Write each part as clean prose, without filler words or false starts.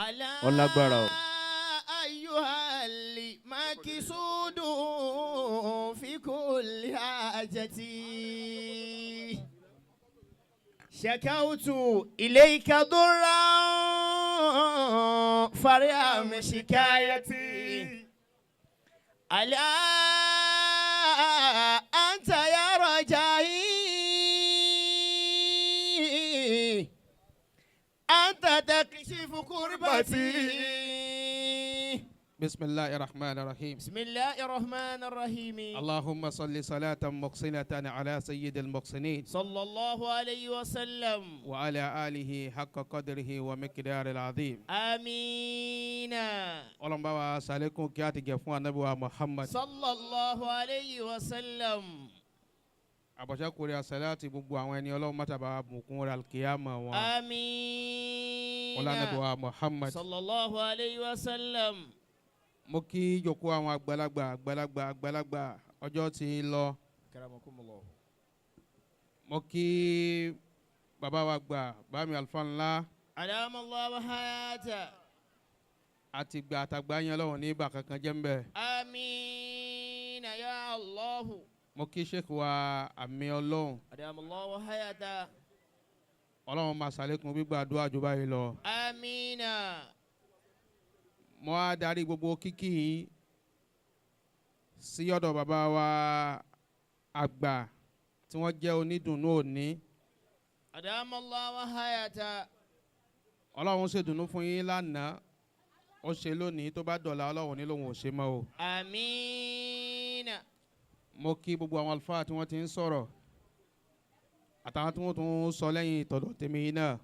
Ó lágbára o. أيها المكسود في كل حاجتي شكوت إليك ضرا فريم شكايتي ألا أنت يا رجائي أنت تكشف كربتي. بسم الله الرحمن الرحيم. بسم الله الرحمن الرحيم. اللهم صل صلاة محسنة على سيد المحسنين صلى الله عليه وسلم وعلى آله حق قدره ومقدار العظيم. آمين. Ọlọ́run bá wa ṣàlékún kí á ti gẹ̀ fún Ànábì wa Muhammad. صلى الله عليه وسلم. Àbọ̀ṣẹ́kùnrin àṣàláàtì gbogbo àwọn ẹni Ọlọ́run mátàbà bùkún rẹ̀ alkiyama wọn. آمين. Ọlá Ànábì wa Muhammad. صلى الله عليه وسلم. Mo kí jòkó àwọn àgbàlagbà àgbàlagbà àgbàlagbà, ọjọ́ ti lọ. كرمكم الله. Mo kí bàbá wa gbà bámi àlùfáà ńlá. أدام الله حياته. Àti gbà àtàgbà yẹn lọ́wọ́ ní ibà kankan jẹ́ ń bẹ̀. آمين يا الله. Mo kí sheikh wa àmì Ọlọ́run. أدام الله حياته. Ọlọ́run máa ṣàlékún gbígbà àdúrà jù báyìí lọ. آمين. Mo á darí gbogbo kíkì yìí sí ọ̀dọ̀ bàbá wa àgbà tí wọ́n jẹ́ onídùnnú òní. أدام الله حياته. Ọlọ́run ṣèdùnnú fún yín lánàá, ó ṣe lónìí, tó bá dọ̀la Ọlọ́run ní lòun ò ṣe mọ́ o. آمين. Mo kí gbogbo àwọn àlùfáà tí wọ́n ti ń sọ̀rọ̀ àtàwọn tí wọ́n tún ń sọ lẹ́yìn tọ̀dọ̀ tèmi yìí náà.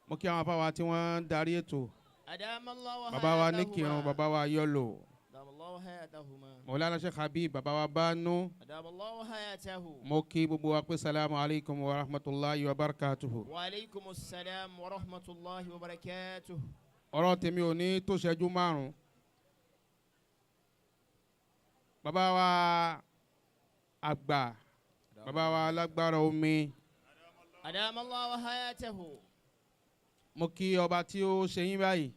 Mo kí àwọn afáwa tí wọ́n ń darí ètò. أدام الله Bàbá wa Níkìrun, bàbá wa Yọlò, أدام الله حياتهما. Mọ̀lánà Sheikh Habib, bàbá wa Bánú. أدام الله حياته. Mo kí gbogbo wa pé salamu alaykum wa rahmatulahi wa barakatuhu. وعليكم السلام ورحمة الله وبركاته. Ọ̀rọ̀ tèmi ò ní tó ṣẹ́jú márùn-ún. Bàbá wa àgbà, bàbá wa alágbára omi. أدام الله حياته. Mo kí ọba tí ó ṣe yín báyìí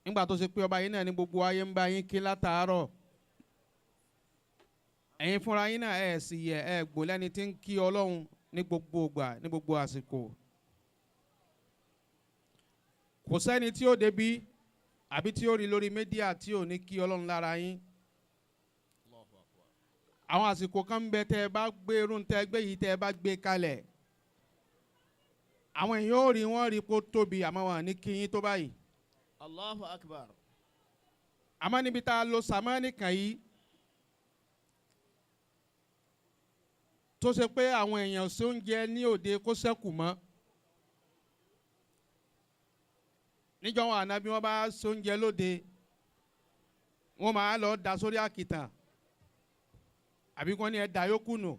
nígbà tó ṣe pé ọba yìí náà ní gbogbo ayé ń bá yín kí látàárọ̀. Ẹ̀yin fúnra yín náà ẹ̀ sì yẹ ẹ̀ gbò lẹ́ni tí ń kí Ọlọ́run ní gbogbo ìgbà ní gbogbo àsìkò. Kò sẹ́ni tí ó débi àbí tí ó rí lórí mídíà tí ò ní kí Ọlọ́run lára yín. Àwọn àsìkò kan ń bẹ tẹ́ ẹ bá gbé irun tẹ́ ẹ gbé yìí, tẹ́ ẹ bá gbé kalẹ̀, àwọn èèyàn ò rí wọn rí kó tóbi, àmọ́ wọn ní kí yín tó báyìí. الله أكبر. Àmọ́ níbi tá a lo sàmánì kan yìí tó ṣe pé àwọn èèyàn ṣe oúnjẹ ní òde kó ṣẹ́kù mọ́ níjọ́ wọn àná, bí wọ́n bá ṣe oúnjẹ lóde, wọ́n máa lọ da sórí àkìtàn àbí kí wọ́n ní ẹ da yókù nù.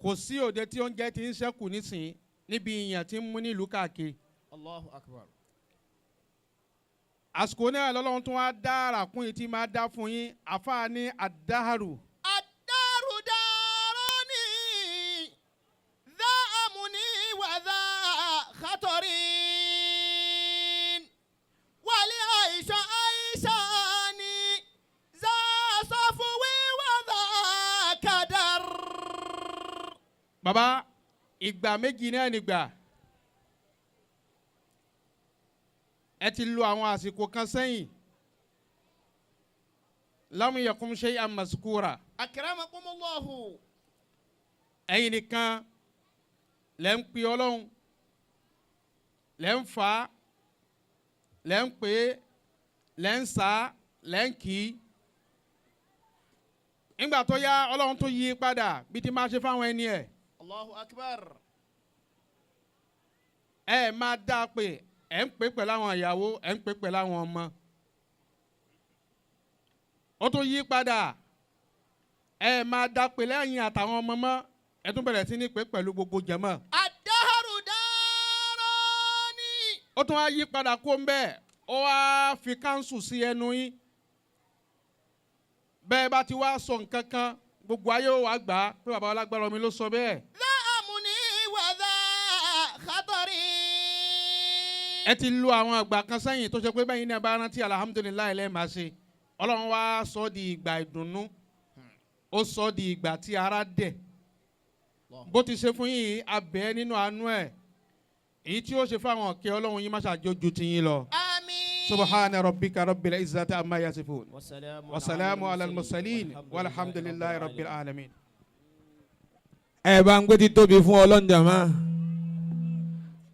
Kò sí òde tí oúnjẹ ti ń ṣẹ́kù nísìnyí níbi ìyàn tí ń mú nílùú káàkiri. الله أكبر. Àsìkò náà lọ́lọ́run tún wá dá àràkún yìí tí máa dá fún yín, àfáà ní àdáhàrù. الدار دارني ذا أمني وذا خطر ولعيش عيشاني ذا صفو وذا كدر. Bàbá, ìgbà méjì náà nígbà ẹ ti lo àwọn àsìkò kan sẹ́yìn, lam yakun shay'an mazkura. أكرمكم الله. Ẹ̀yin nìkan lẹ́ ń pe Ọlọ́run, lẹ́ ń fà á, lẹ́ ń pè é, lẹ́ ń sá, lẹ́ ń kì í. Nígbà tó yá, Ọlọ́run tó yí padà bí ti máa ṣe fáwọn ẹni ẹ̀. الله أكبر. Ẹ máa dá a pé ẹ ń pè pẹ̀lú àwọn ìyàwó, ẹ ń pè pẹ̀lú àwọn ọmọ. Ó tún yí padà, ẹ máa dá a pé lẹ́yìn àtàwọn ọmọ mọ́, ẹ tún bẹ̀rẹ̀ sí ní pè pẹ̀lú gbogbo jẹ̀mọ́. الدهر داراني. Ó tún wá yí padà kó ń bẹ́ẹ̀, ó wá fi káńsù sí ẹnu yín. Bẹ́ẹ̀ bá ti wá sọ nǹkan kan, gbogbo ayé ó wá gbà á pé bàbá alágbára omi ló sọ bẹ́ẹ̀. ذا أمني وذا خطر. Ẹ ti lu àwọn àgbà kan sẹ́yìn tó ṣe pé bẹ́yìn náà bá rántí, alhamdulillahi lẹ́ẹ̀ máa ṣe. Ọlọ́run wá sọ di ìgbà ìdùnnú, ó sọ di ìgbà tí ara dẹ̀. Bó ti ṣe fún yín, abẹ́ nínú àánú ẹ̀, èyí tí ó ṣe fáwọn ọ̀kẹ́ Ọlọ́run yín má ṣàjọjú ti yín lọ. آمين. Subhana rabbika rabbil izzati amma yasifun. وسلام Wasalaamu ala al-mursalin walhamdulillahi rabbil alamin. Ẹ bá ń gbé títóbi fún Ọlọ́run, jàmá.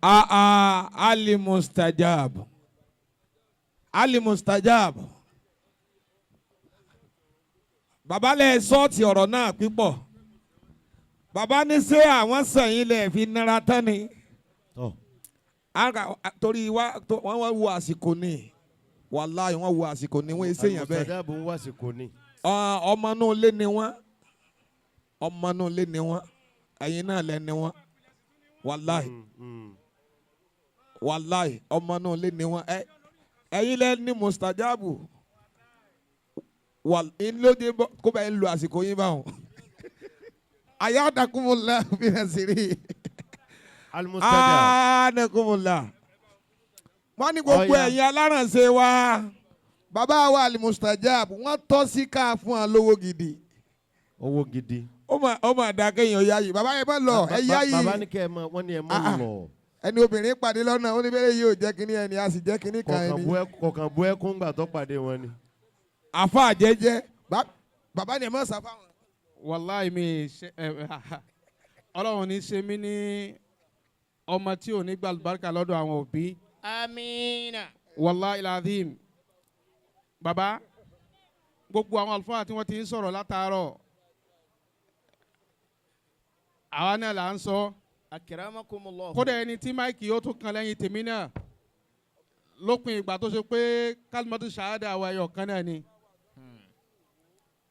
Aa, Ali Mustajab, Ali Mustajab, bàbá lẹ sọ́ọ̀tì ọ̀rọ̀ náà pípọ̀. Bàbá ní ṣé àwọn sẹ̀yìn lẹ̀ fi nira tán ni? Tọ́. Torí wa wọ́n wá wo àsìkò ni, wàláhì, wọ́n wo àsìkò ni, wọ́n ṣèyàn bẹ́ẹ̀. Al-Mustajabu ń wàsìkò ni. Ọmọ náà lé ni wọ́n, ọmọ náà lé ni wọ́n, ẹ̀yin náà lẹ ni wọ́n, wàláhì. Wàláhì, ọmọ náà lé ni wọ́n. Ẹ̀yin lẹ ní mustajabu wà lóde kó bá yẹn lu àsìkò yín báwọn. Ayadakumula fi Al-Mustajab. Anakumula. Wọ́n ní gbogbo Ọya. ẹ̀yin alárànṣe wa, bàbá wa Alimustajab, wọ́n tọ́ sí ká fún wọn lówó gidi. Owó gidi. Ó mà dá kéèyàn yá yìí. Bàbá yẹn bá lọ, ẹ yá yìí. Bàbá ní kẹ́ ẹ mọ, wọ́n ní ẹ mọ Ah, ah. lọ. Ẹni obìnrin pàdé lọ́nà, ó ní bẹ́rẹ̀ yìí ò jẹ́ kínní ẹni, a sì jẹ́ kínní kan Kọ̀ọ̀kan ẹni. kọ̀ọ̀kan bú ẹkún gbà tó pàdé wọn ni. Àfa jẹ́jẹ́. Bàbá ni ẹ mọ̀ sáfà wọn. Wàláì, mi ṣe ẹ, Ọlọ́run ní ṣe mí ní ọmọ tí ò ní gba àlùbáríkà lọ́dọ̀ àwọn òbí. آمين. Wàláì lazim, bàbá, gbogbo àwọn àlùfáà tí wọ́n ti ń sọ̀rọ̀ látàárọ̀, àwa náà là ń sọ. أكرمكم الله. Kódà ẹni tí mic yóò tún kan lẹ́yìn tèmi náà, lópin ìgbà tó ṣe pé kalimatu shahada àwa ẹyọ kan náà ni.